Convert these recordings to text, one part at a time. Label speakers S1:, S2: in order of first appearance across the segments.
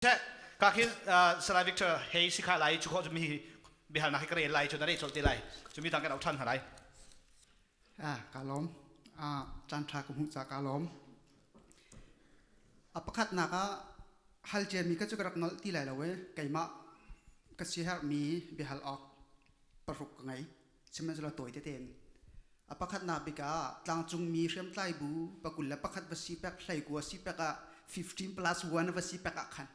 S1: Ka khi Salai Victor hei si kha lai cu kho mi biahalnak hi ka rel lai cu na re colh te lai cu mi dang kan auh ṭhan hna lai.
S2: Ah ka lawm. Ah caan ṭha ka hmuh ca ka lawm. A pakhatnak ah hal ciami ka cu ka rak nolh ti lai lo e keimah ka siaherhmi biahal awk paruk ka ngei. Sihmanhsehlaw tawi tete in. A pakhatnak bik ah tlangcungmi hriamtlai bu pakul le pakhat va si pek hleikua si pek ah 15 plus 1 va si pek ah khan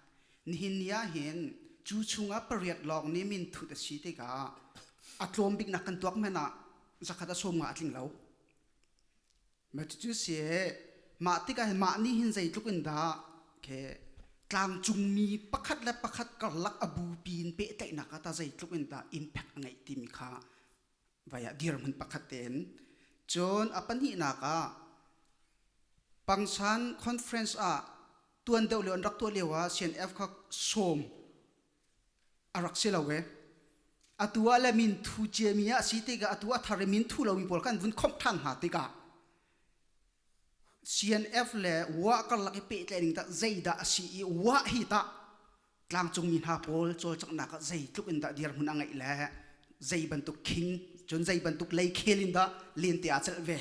S2: nihin ni ah hin cu chungah pariat lawng nih min thut a si tikah a tlawm biknak kan tuak hmanh ah zakhat a sawm nga a tling lo. Ma cucu si mah tikah hin mah nih hin zeitluk in dah ke tlangcungmi pakhat le pakhat karlak a bupi in pehtlaihnak ah ta zeitluk in dah impact a ngeih timi kha vai ah dirhmun pakhat tein cun a pahnihnak ah Pangsan conference ah tuan deuh lio an rak tuah lio ah CNF kha sawm a rak si lo e atu ah le min thu ciami ah si tikah atu a thar i min thu lomi pawl kan vun khomh ṭhan hna tikah CNF le wa karlak i pehtlaih ning tah zeidah a si i wa hi tah tlangcungmi hna pawl cawlcanghnak ah zeitluk in dah dirhmun a ngeih le zei bantuk khing cun zei bantuk leikhel in dah lente aa celh ve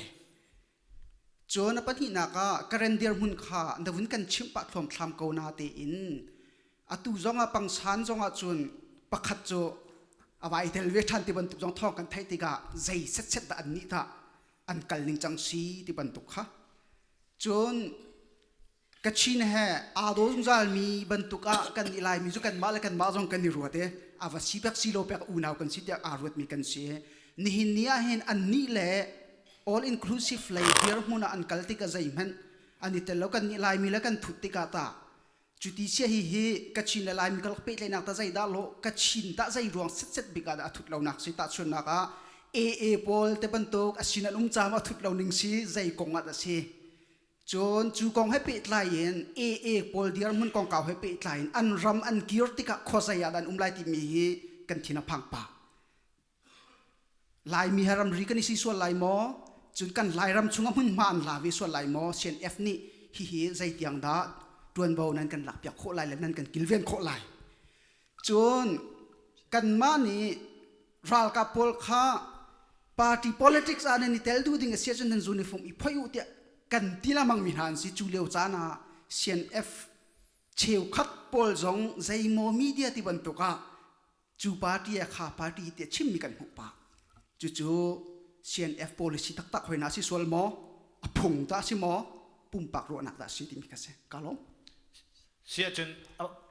S2: Cun a pahnihnak ah Karen dirhmun kha na vun kan chimh pah thluamthlam ko na tein atu zongah pangsan zongah cun pakhat cu a vai tel ve ṭhan ti bantuk zong thawng kan theih tikah zei setset dah an nih dah an kal ning cang si ti bantuk kha cun Kachin he aa daw zungzalmi bantuk ah kan i Laimi cu kanmah le kanmah zong kan i ruat i a va si pek si lo pek unau kan si tiah aa ruatmi kan si. Nihin ni ah hin annih le all inclusive lei dirhmun ah an kal tikah zeihmanh an i tel lo kan nih Laimi le kan thut tikah tah cuti sia hi hi Kachin le Laimi kalak pehtlaihnak ta zeidah lawh Kachin tah zei ruang setset bik ah dah a thut lonak si tahchunnak ah AA pawl te bantuk a sin an um caam a thut lo ning si zei kong ah dah si Cun cu kong he pehtlai in AA pawl dirhmun kongkau he pehtlai in an ram an kir tikah khuazei ah dah an um lai timi hi kan thin a phang pah. Laimi he ramri kan i si sual lai maw? Cun kan Lairam chungah hmunhma an la ve sual lai maw? CNF nih hihi zeitiang dah ṭuanvo nan kan lakpiak khawh lai le nan kan kilven khawh lai? Cun kanmah nih ralkap pawl kha party politics ah nan i tel duh ding a si ahcun nan uniform i phoih u tiah kan ti lengmang mi hna an si. Cu lio caan ah CNF cheukhat pawl zong zeimaw media ti bantuk ah cu party ah kha party tiah chimmi kan hmuh pah. Cucu CNF policy taktak hoi na si sual maw? A phung dah si maw? Pumpak ruahnak dah si timi kha si. Ka lawm.
S1: Si ahcun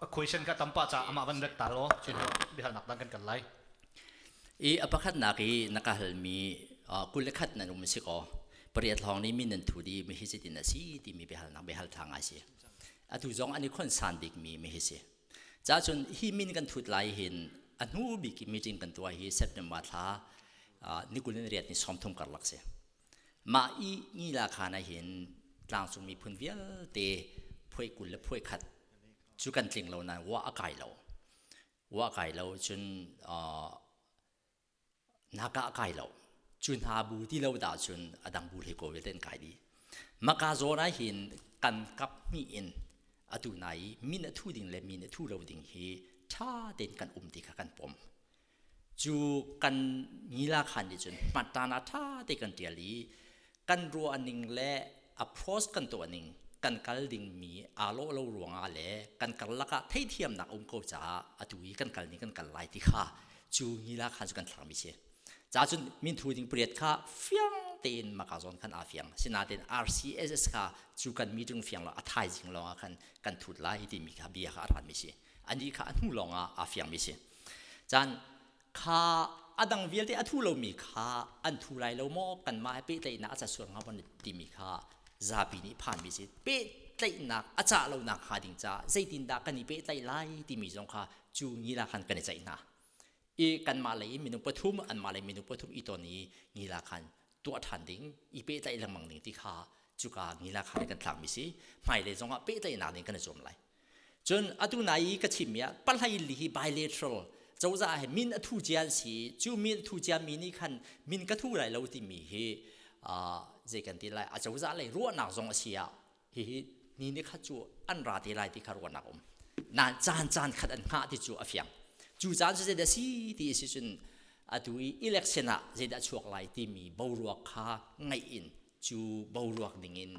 S1: a question kha tam pah caah amah van ret ta law cun biahalnak dang kan kal lai.
S3: I a pakhatnak i na ka halmi 21 nan um si kaw pariat lawng nih min nan thu di mi hi zeitin a si timi biahalnak biahal tha ngai si. Atu zong an i khonsan bikmi mi hi si. Ca cun hi min kan thut lai hin a hnu bik meeting kan tuah hi September thla ni 28 ni 30 karlak si. Mah i ngila khaan ah hin tlangcung miphun vialte phuai 20 le phuai khat cu kan tling lo nain wa a kai lo. Wa a kai lo cun naka a kai lo. Cu hna bu ti lo dah cun a dang bu hlei ko vialte an kai dih. Maka zawn ah hin kan kap hnih in atu nai i min a thu ding le min a thu lo ding hi ṭha tein kan um ti kha kan pom. Cu kan ngila khan nih cun hmattan ah ṭha te kan ṭial i kan ruah ning le approach kan tuah ning kan kal dingmi aa lawh lo ruangah le kan karlak ah theithiamnak um ko caah atu i kan kal ning kan kal lai ti kha cu ngila khan cu kan thlakmi si. Ca cun minthu ding pariat kha fiang tein maka zawn khan aa fiang. Sinain RCSS kha cu kan meeting fiang lo a thaizing lawngah khan kan thut lai timi kha bia kha a ratmi si. Anih kha a hnu lawngah aa fiangmi si. Caan kha a dang vialte a thu lomi kha an thu lai lo maw kanmah he pehtlaihnak a ca sual hnga maw timi kha zapi nih phanmi si pehtlaihnak a cah lonak hnga ding caah zeitindah kan i pehtlaih lai timi zong kha cu ngila khan kan i ceih hna i kanmah lei in minung pathum anmah lei minung pathum i ton i ngila khan tuah ṭhan ding i pehtlaih lengmang ding ti kha cuka ngila khan kan thlakmi si hmailei zongah pehtlaihnak ding kan i zuam lai Cun atu nai i ka chimmi ah pahlei li hi bilateral cozah he min a thu cia an si cu min a thu cia mi nih khan min ka thu lai lo timi hi zei kan ti lai a cozah lei ruahnak zong a si ah hihi ni ni khat cu an ra te lai ti kha ruahnak um. Na caan caan khat an hngah ti cu a fiang. Cu caan cu zeidah si ti si cun atu i election ah zeidah chuak lai timi boruak kha ngaih in cu boruak ning in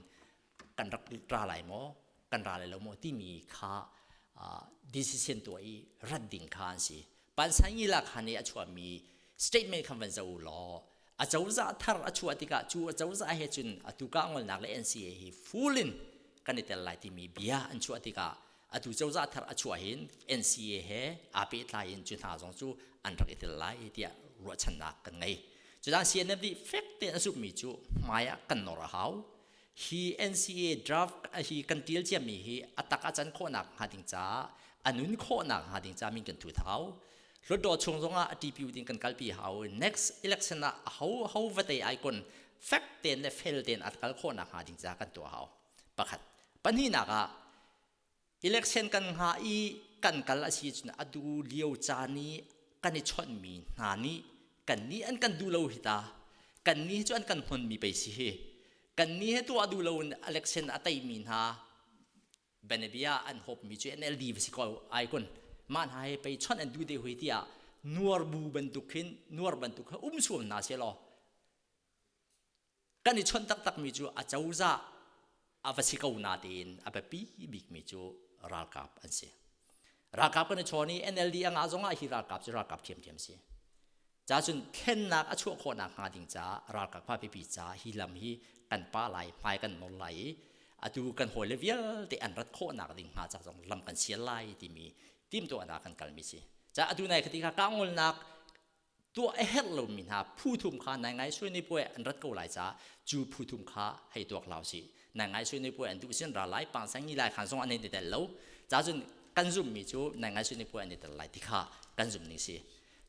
S3: kan rak ra lai maw kan ra lai lo maw timi kha decision tuah i rat ding kha an si. Pansangi la khan i a chuahmi statement khan van zoh u law a cozah thar a chuah tikah cu a cozah he cun atu ka ngolnak le NCA hi full in kan i tel lai timi bia an chuah tikah atu cozah thar a chuah hin NCA he aa pehtlai in cu hna zong cu an rak i tel lai tiah ruahchannak kan ngei. Cudan CNF nih fek tein a zumhmi cu hmai ah kan nor a hau. Hi NCA draft hi kan tial ciami hi a tak a can khawhnak hnga ding caah a nun khawhnak hnga ding caah min kan thut hau. Hlutdaw chung zongah a TPU ding kan kalpi hau. Next election ah ho ho vate icon fek tein le fel tein a kal khawhnak hnga ding caah kan tuah hau. Pakhat. Pahnihnak ah election kan hnga i kan kal a si cun a du lio caan i kan i chawnhmi hna nih kan nih an kan duh lo hi ta kan nih cu an kan hmonmi pei si hi kan nih he tuah duh lo in election a teimi hna benebia an hopmi cu NLD va si ko ai kun mah hna he pei chawnh an duh de hui tiah nuar bu bantuk hin nuar bantuk kha um suam hna se law Kan i chawnh taktakmi cu a cozah a va si ko natein a biapi bikmi cu ralkap an si. Ralkap kan i chawn i NLD a ngah zongah hi ralkap cu ralkap ṭhiamṭhiam si. Ca cun thlennak a chuah khawhnak hnga ding caah ralkap kha biapi caah hi lam hi kan pa lai, hmai kan nor lai i atu kan hawile vialte an rat khawhnak ding hnga ca zong lam kan sial lai timi timhtuahnak kan kalmi si. Ca atu nai khati kha kangolnak tuah a herh lomi hna phu thum kha nai ngai sui ni puai an rat ko lai caah cu phu thum kha hei tuak hlau si nai ngai sui ni puai an duh sin ra lai pang sang ngi lai khan zong an i tel lo ca cun kan zummi cu nai ngai sui ni puai an i tel lai ti kha kan zum ning si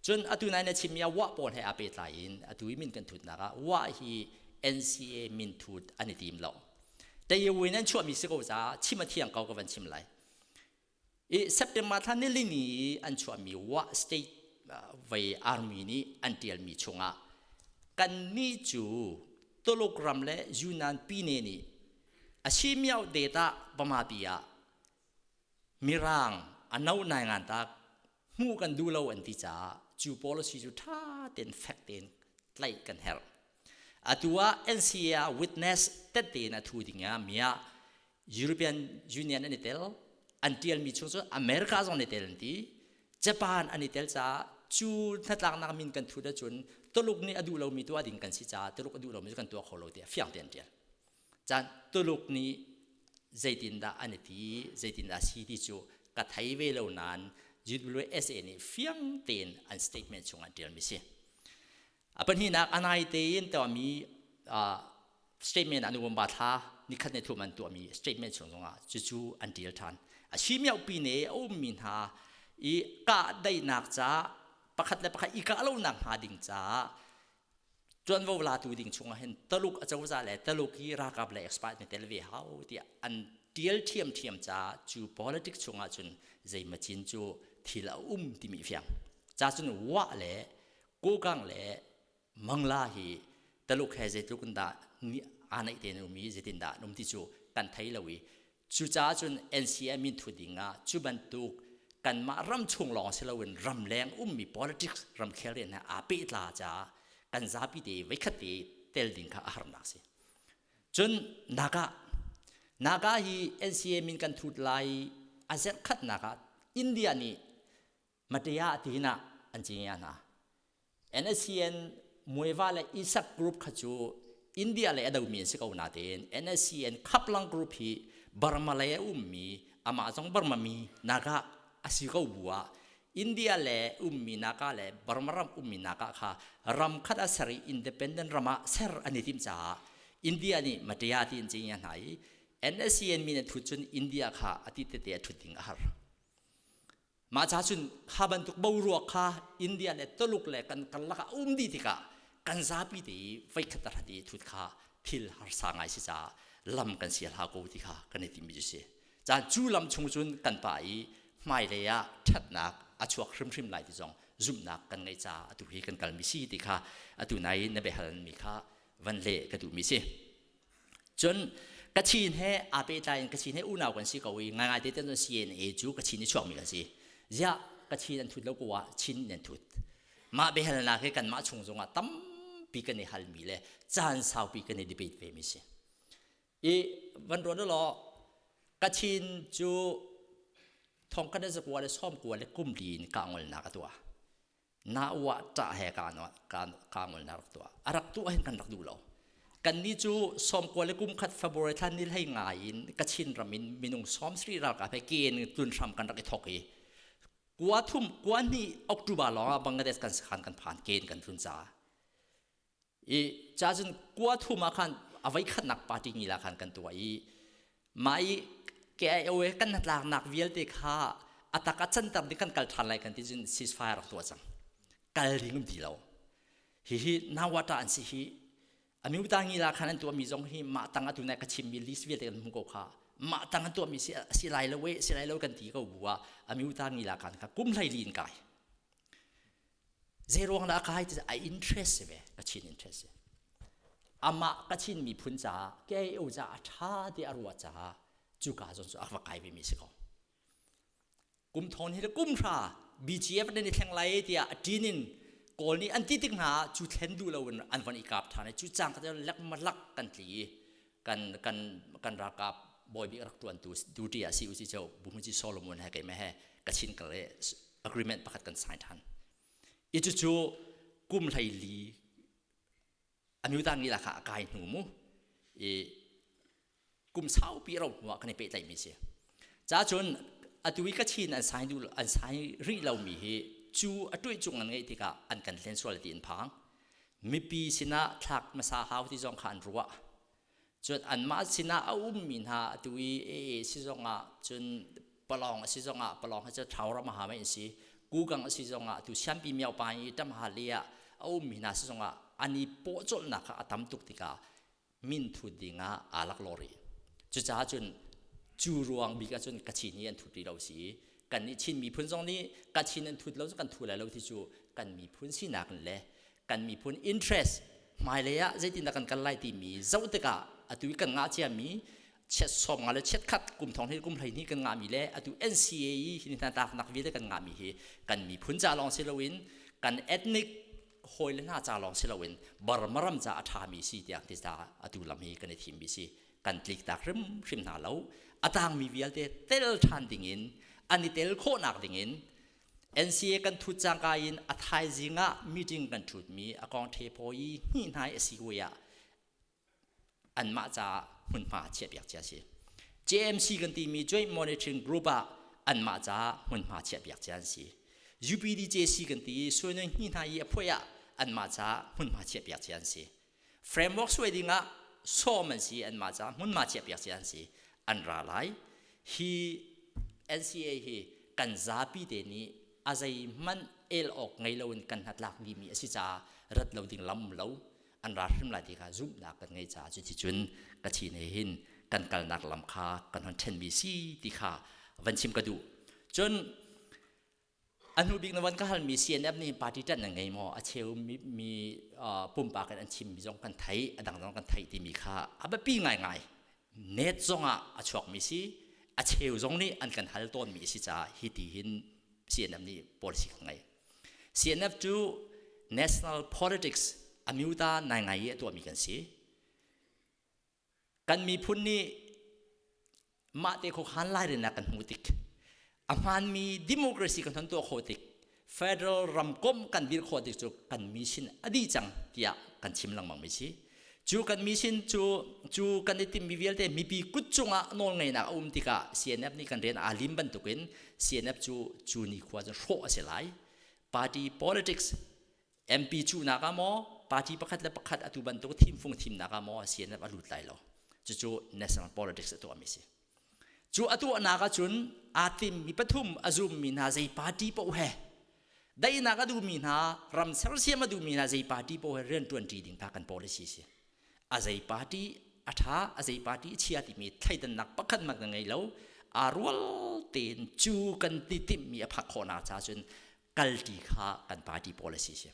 S3: cun atu nai na chimmi ah wah pawl he aa pehtlai in atu i min kan thutnak ah wah hi NCA min thut an i tim lo Tayewin an chuahmi si ko caah chim a thiang ko ka van chim lai I September thla nilini i an chuahmi Wa State vei army nih an ṭialmi chungah kannih cu Tuluk ram le Yunnan pine nih a si miao data Bama pi ah Mirang a no nai ngan tak hmuh kan duh lo an ti caah cu policy cu ṭha tein fek tein tlaih kan herh. Atu ah NCA ah witness tette in a thu ding ah mi ah European Union an i tel an ṭialmi chung cu America zong an i tel an ti Japan an i tel caah cu hnatlaknak min kan thut ahcun Tuluk nih a duh lomi tuah ding kan si caah Tuluk a duh lomi cu kan tuah kho lo tiah fiang tein an ṭial. Caan Tuluk nih zeitindah an i ti zeitindah a si ti cu ka thei ve lo nain UWSA nih fiang tein an statement chung an ṭialmi si. A pahnihnak a nai tein tuahmi statement ah November thla nikhat ne thum an tuahmi statement chung zongah cucu an ṭial ṭhan. A si miaupi ne a ummi hna i kahdaihnak caah pakhat le pakhat i kah lonak hnga ding caah ṭuanvo latu ding chungah hin Taluk acozah le Taluk hi ralkap le expert nih tel ve hau tiah an ṭial ṭhiamṭhiam caah cu politics chungah cun zeimacin cu thil a um timi fiang. Ca cun wah le Kokang le Mangla hi Taluk he zeitluk in dah aa naih te um i zeitindah an um ti cu kan thei lo i cucaah cun NCA min thu ding ah cu bantuk kanmah ram chung lawng si loin ramleng ummi politics ramkhel rian he aa pehtla caah kan zapi te voikhat te tel ding kha a harnak si. Cun Naga Naga hi NCA min kan thut lai a zerh khatnak ah India nih Matea ti hin ah an cingia hna. NSCN Mueva le Isak group kha cu India le a domi an si ko natein NSCN Khaplang group hi Burma lei a ummi amah zong Burma mi Naga a si ko bu ah India le ummi Naga le Burma ram ummi Naga kha ram khat a ser i independent ram ah ser an i timh caah India nih Matea ti in cingia hna i NSCN min an thut cun India kha a ti tete a thut ding a har. Mah ca cun kha bantuk boruak kha India le Tuluk le kan karlak ah um dih tikah kan zapi te i voikhat a hrat i thut kha thil harsa ngai si caah lam kan sial hau ko ti kha kan i timmi cu si. Caan cu lam chung cun kan pa i hmailei ah ṭhatnak a chuak hrimhrim lai ti zong zumhnak kan ngeih caah atu hi kan kalmi si ti kha atu nai na biahalmi kha van leh ka duhmi si. Cun Kachin he aa pehtlai in Kachin he unau kan si ko i ngaingai te cun CNA cu Kachin i chuakmi kan si. Ziah Kachin an thut lo ko ah Chin an thut. Mah biahalnak hi kanmah chung zongah tampi kan i halmi le caan saupi kan i debate ve mi si. I van ruat law Kachin cu thong kan zakua le sawm kua le kum li in ka ngolnak a tuah. Na uah ṭah he ka ka ngolnak rak tuah. A rak tuah hin kan rak duh lo. Kan nih cu sawm kua le kum khat February thla ni hlei ngai in Kachin ram in minung sawm sri ralkap he ken tlun hram kan rak i thok i kua thum kua hnih October lawng ah Bangladesh kan sakhan kan phan ken kan tlun caah I ca cun kua thum ah khan a voi khatnak party ngi la khan kan tuah i mah i KIO he kan hnatlaknak vialte kha a tak a canter ding kan kal ṭhan lai kan ti cun ceasefire rak tuah cang. Kal ding um ti lo. Hihi nawata an si hi amiuta ngi la khan an tuahmi zong hi mah tang atu nai ka chimmi list vialte kan hmu ko kha mah tang an tuahmi si si lai lo e si lai lo kan ti ko bu ah amiuta ngi la khan kha kum hlei li in kai Zeiruang dah a kai ti a interest si ve, Kachin interest si. Amah Kachin miphun caah KIO caah a ṭha ti a ruah caah cuka zawn cu a va kai vemi si ko. Kum thon hi le kum hra BGF nan i thleng lai tiah a ṭin in Kawl nih an ti tik hna ah cu thlen duh loin an von i kap ṭhan i cu cang kha lek malak kan tli i kan kan kan ralkap bawi bik rak ṭuantu duty ah si u si cho Buhmuci Solomon he keimah he Kachin kal i agreement pakhat kan sign ṭhan. I cucu kum hlei li amyutan ni lakah a kai hnu mu i kum saupi ro hnu ah kan i pehtlaihmi si. Ca cun atu i Kachin an sign duh an sign rih lomi hi cu a tuih cung an ngeih tikah an kan hlen sual ti an phang. Mipi sinah thlak hmasa hau ti zong kha an ruah. Cun anmah sinah a ummi hna atu i AA si zongah cun palawng a si zongah palawng hi cu thauram a ha mei an si kugang a si zongah atu siampi miaupa i tamha le ah a ummi hna si zongah an i pawhcawlhnak kha a tam tuk tikah min thut dingah aa laklawh rih. Cucaah cun cu ruang bik ahcun Kachin hi an thut rih lo si. Kan nih Chin miphun zong nih Kachin an thut lo cu kan thu lai lo ti cu kan miphun sinak in le kan miphun interest hmailei ah zeitindah kan kal lai timi zoh tikah atu i kan ngah ciami chiat sawm nga le chiat khat kum thong hi kum 12 kan ngahmi le atu NCA i hi hna tlaknak vialte kan ngahmi hi kan miphun ca lawng si loin kan ethnic hawi le hna ca lawng si loin Burma ram ca a ṭhami si tiang ti ca atu lam hi kan i thimmi si kan tlik tak hrimhrim hna lo a tangmi vialte tel ṭhan dingin an i tel khawhnak dingin NCA kan thut cangka in a thaizing ah meeting kan thutmi a kong the phaw i hnih hnai a si we ah anmah caah hmunhma chiahpiak cia si. JMC kan timi Joint Monitoring Group ah anmah caah hmunhma chiahpiak cia an si. UPDJC kan ti i suai hnih hna i a phuai ah anmah caah hmunhma chiahpiak cia an si. Framework suai ding ah sawm an si anmah caah hmunhma chiahpiak cia an si. An ra lai. Hi NCA hi kan zapi te nih a zeihmanh el awk ngei loin kan hnatlak dihmi a si caah rat lo ding lam lo an ra hrim lai ti kha zumhnak kan ngei caah cuticun Kachin he hin kan kalnak lam kha kan hon ṭhenmi si ti kha van chim ka duh. Cun a hnu bik na van ka halmi CNF nih party ṭanh nan ngei maw? A cheu mi, mi uh, pumpak in an chimmi zong kan theih, a dang zong kan theih timi kha a biapi ngaingai. Net zongah a chuakmi si, a cheu zong nih an kan hal tawnmi a si caah hi ti hin CNF nih policy kan ngei. CNF cu national politics amyuta nai ngai i a tuahmi kan si. Kan miphun nih mah te khuakhan lairelnak kan hmuh tik a hmaanmi democracy kan hon tuah khawh tik federal ramkomh kan dir khawh tik cu kan mission a dih cang tiah kan chim lengmang mi si. Cu kan mission cu cu kan i timhmi vialte mipi kut cungah nawlngeihnak a um tikah CNF nih kan rian aa lim bantukin CNF cu cu nikhua cu hrawh a si lai. Party politics MP cuhnak ah maw party pakhat le pakhat atu bantuk thimfung thimnak ah maw CNF a lut lai lo. Cucu national politics a tuahmi si. Cu a tuahnak ahcun aa timmi pathum a zummi hna zei party paoh he daihnak a duhmi hna ram sersiam a duhmi hna zei party paoh he rianṭuanṭi ding kha kan policy si. A zei party a ṭha a zei party a chia timi thleidannak pakhat hmanh kan ngei lo. Aa rual tein cu kan ti timhmi a phak khawhnak cha cun kalṭi kha kan party policy si.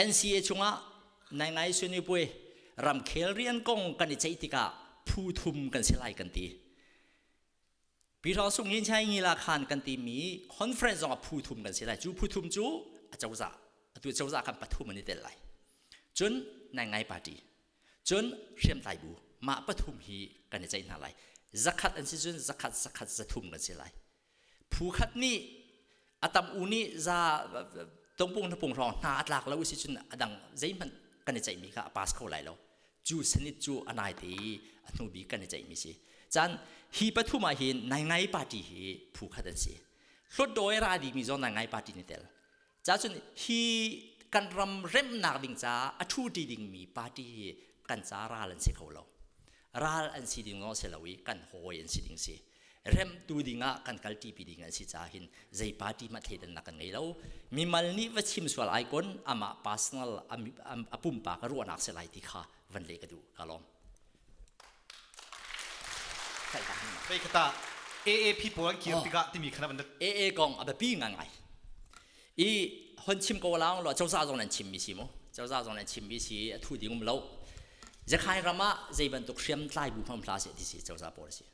S3: NCA chungah nai ngai sunipui ramkhel rian kong kan i ceih tikah phu thum kan si lai kan ti. Pyidaungsu Nginchai Ngila Khan kan timi conference zong ah phu thum kan si lai. Cu phu thum cu a cozah atu cozah kan pathum an i tel lai. Cun nai ngai party cun hriamtlai bu mah pathum hi kan i ceih hna lai. Zakhat an si cun zakhat zakhat zathum kan si lai. Phu khat nih a tam u nih za tongpung hnapung hrawng hna a tlak lo si cun a dang zeihmanh kan i ceihmi kha a pass kho lai lo. Cu senit cu a nai te i a hnu bik kan i ceihmi si. Caan hi pathum ah hin nai ngai party hi phu khat an si. Hlawtdaw i ra dimi zong nai ngai party ni tel. Ca cun hi kan ram remnak ding caah a ṭhuṭi dingmi party hi kan ca ral an si kho lo. Ral an si ding zong si lo i kan hawi an si ding si. Remtu dingah kan kal ṭipi ding an si caah hin zei party hmanh thleidannak kan ngei lo. Mimal nih va chim sual ai kon amah personal a pumpak ruahnak si lai ti kha van leh ka duh. Ka lawm.
S1: Vei khata AAP pawl an kir tikah timi kha van
S3: AA kong a biapi ngai i hon chim ko laung lo cozah zong nan chim mi si mu cozah zong nan chim mi si a thu ding um lo Zekhai ram ah zei bantuk hriamtlai bu hmam hla se ti si cozah pawl si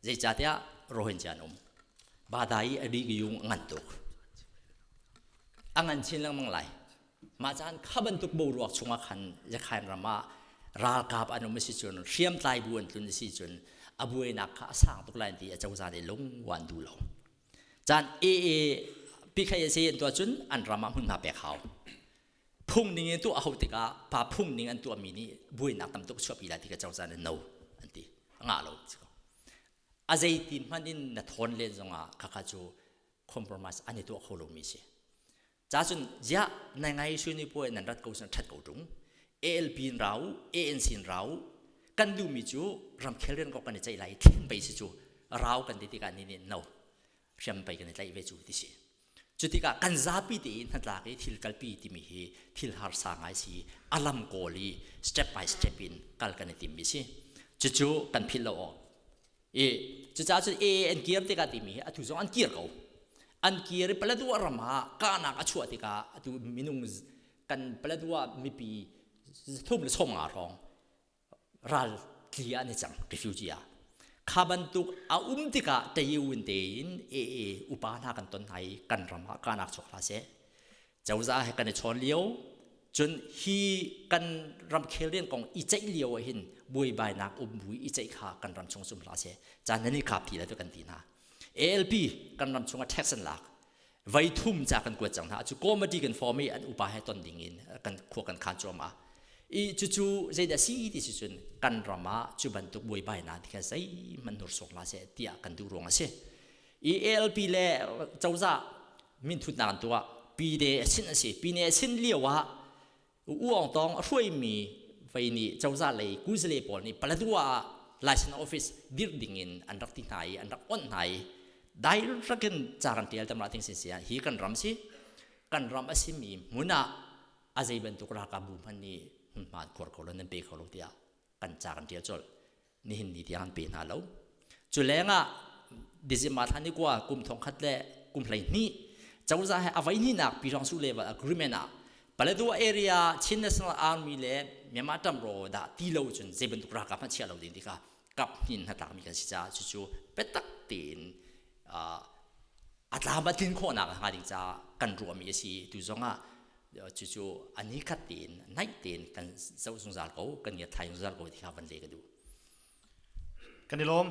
S3: zeicahtiah Rohingya an um badai a ri yung ngan tuk a ngan chin lengmang lai Mah caan kha bantuk boruak chungah khan Yakhain ram ah ralkap an um a si cun hriamtlai bu an tlun a si cun a buainak kha a sang tuk lai ti a cozah nih lungwan duh lo. Caan AA PKSA an tuah cun an ram ah hmunhma pek hau. Phung ning in tuah a hauh tikah pa phung ning an tuahmi nih buainak tam tuk chuahpi lai ti ka cozah nih no an ti. A ngah lo. A zeitin hmanh in na thawn len zongah khakha cu compromise an i tuah kho lomi si. Ca cun ziah nai ngai sui ni puai nan rat ko sin that ko tung. ALP in rau, ANC in rau. Kan duhmi cu ramkhel rian ko kan i ceih lai thlen pei si cu rau kan ti tikah ni nih no hriam pei kan i tlaih ve cu ti si. Cu tikah kan zapi tein hnatlak i thil kalpi timi hi thil harsa ngai si alam kawl i step by step in kal kan i timmi si. Cucu kan philh lo awk I cucaah cun AA an kir tikah timi hi atu zong an kir ko. An kir i Paletwa ram ah kahnak a chuah tikah atu minung kan Paletwa mipi thum le 50 hrawng ral tli ah an i cang refugee ah. Kha bantuk a um tikah Tayewin tein AA upa hna kan ton hna i kan ram ah kahnak chuak hlah seh. Cozah he kan i chawn lio cun hi kan ramkhel rian kong i ceih lio ah hin buaibainak um bu i ceih kha kan ram chung sum hlah seh caan nan i kap ti lai tu kan ti hna ALP kan ram chung ah tax an lak vai thum ca kan kuat cang hna cu committee kan form i an upa he ton ding in kan khua kan khan cuahmah i cucu zeidah si ti si cun kan ram ah cu bantuk buaibainak ti kha zeihmanh hnursuak hlah seh tiah kan duh ruang a si i ALP le cozah minthutnak an tuah pine a sin a si pine a sin lio ah uang tong a hruaimi vei nih cozah lei kuzale pawl nih Paletwa ah license office dirh ding in an rak ti hna i an rak onh hna i direct in ca kan tial tam ting sin sia hi kan ram si kan ram a simi hmun ah a zei bantuk ralkap bu hmanh nih hmunhma an khuar kho lo nan pe kho lo tiah kan ca kan tial colh nihin ni tiang an pe hna lo cu lengah December thla ni kua kum thong khat le kum 12 cozah he avai hnih nak Pyidaungsu level agreement ah Paletwa area Chin National Army le Myanmar Tamro dah ti lo cun zei bantuk ralkap hmanh chia lo ding tikah kap hnin hnatlakmi kan si caah cucu biatak tein a tlam a tlin khawhnak hnga ding caah kan ruahmi a si tu zongah cucu a nikhat tein naih tein kan zoh zungzal ko kan ngiat thlai zungzal ko ti kha van le ka duh
S1: kan i lawm.